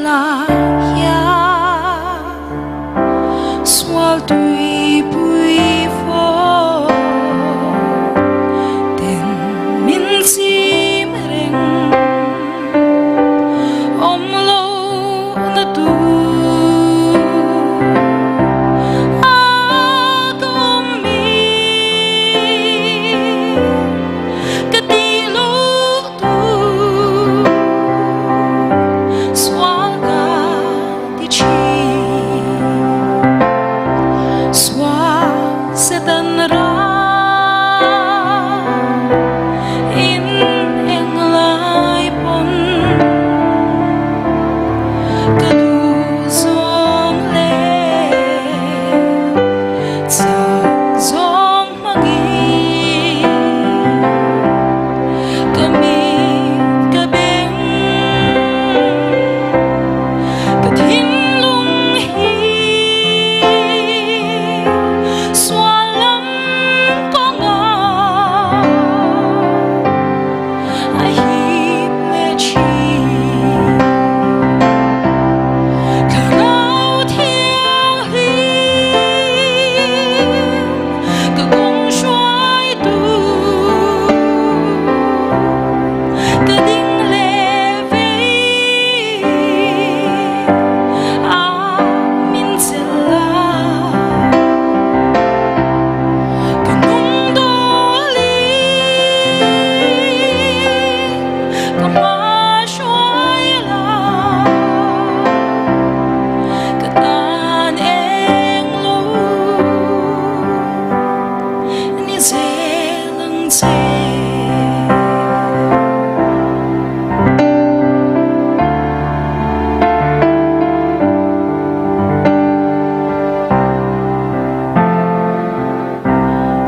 Khawvelah hian sual tuipui fawh ten min chim reng awm lohna tur a ka awm mi ka tih loh Sual ka ti thin Sual Satan ra in eng lai pawn ka duh zawng leh chak zawng hmangin ka mit ka beng ka thinlung hi sual lam kawngah a hip leh thin. Thlarau Thianghlim ka kawng hruaitu ka ding leh vei a min chelh a ka nung dawlin ka hma hruai la ka tan eng lo ni zel ang che.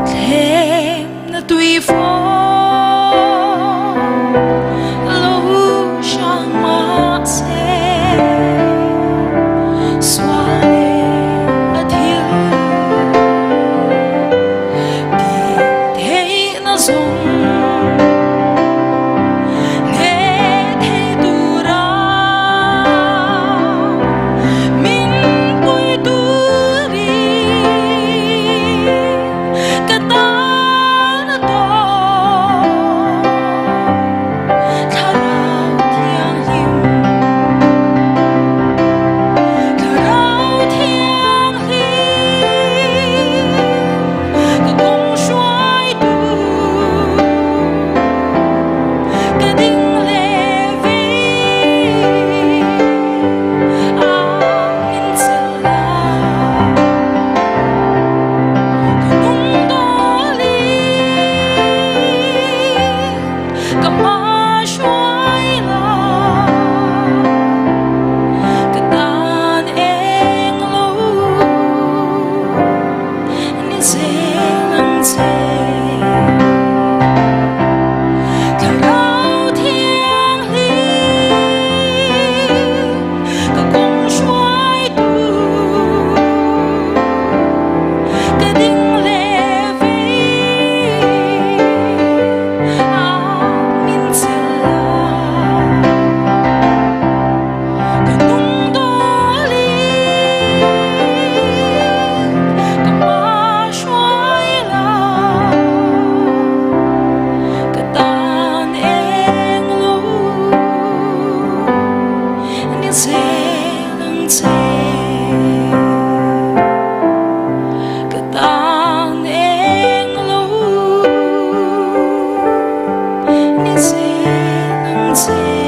Thlemna tui fawh lo hrang mahse sual leh a thil tih theihna zawng hneh thei tura min pui turin ka tan a tawh Thlarau Thianghlim Thlarau Thianghlim ka kawng hruaitu ka ding leh vei a min chelh a ka nung dawlin ka hma hruai la ka tan eng lo ni zel ang che. Thlarau Thianghlim ka kawng hruaitu ka ding leh vei a min chelh a ka nung dawlin ka hma hruai la ka tan eng lo ni zel ang che ka tan eng lo ni zel ang che.